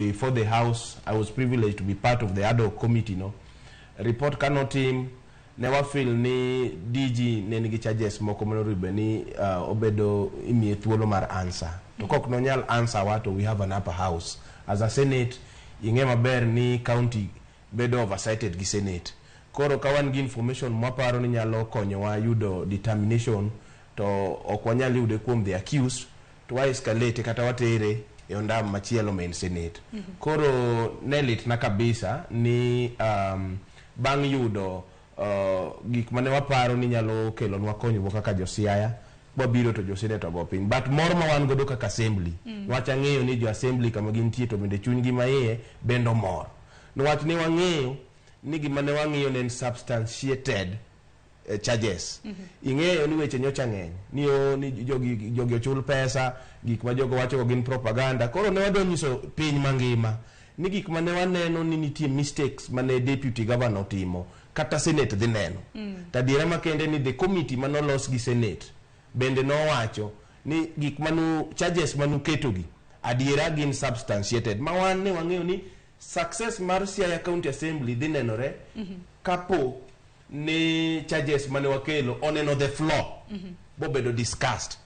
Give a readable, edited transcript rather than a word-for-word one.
Before the House, I was privileged to be part of the ad hoc committee, no. Report kanotim, ne wafeel ni DG ne nigi charges moko monego bed ni obedo imiye thuolo mar answer. To kok nonyal answer wa, to we have an upper house. As a Senate, ing'e maber ni county bedo oversighted gi Senate. Koro ka wan gi information mwaparo ni nyalo konyowa yudo determination, to ok wanyal yude kuom the accused, to wa escalate kata watere e ondam machielo ma en Senate. Koro ne litna kabisa ni bang' yudo gik mane waparo ni nyalo kelonwa konyruok kaka jo Siaya, wabiro to jo Senate ogo piny. But mor ma wan godo kaka assembly, niwach ang'eyo ni jo assembly kama gintie to bende chunygi maiye bende omor. Niwach ne wang'eyo ni gima ne wang'iyo ne en substantiated charges. Ing'eyo ni weche nyocha ng'eny ni o ni jogi ochul pesa, gik ma jogo wacho gin propaganda. Koro ne wadwa nyiso piny mangima ni gik mane waneno ni nitie mistakes mane deputy governor otimo, kata Senate dhi neno. To adiera makende ni the committee manolos gi Senate bende nowacho ni gik manu charges manuketogi adiera gin substantiated, ma wan ne wang'eyo ni success mar Siaya County Assembly dhi nenore kapo ni charges mane wakelo oneno the floor bobedo discussed.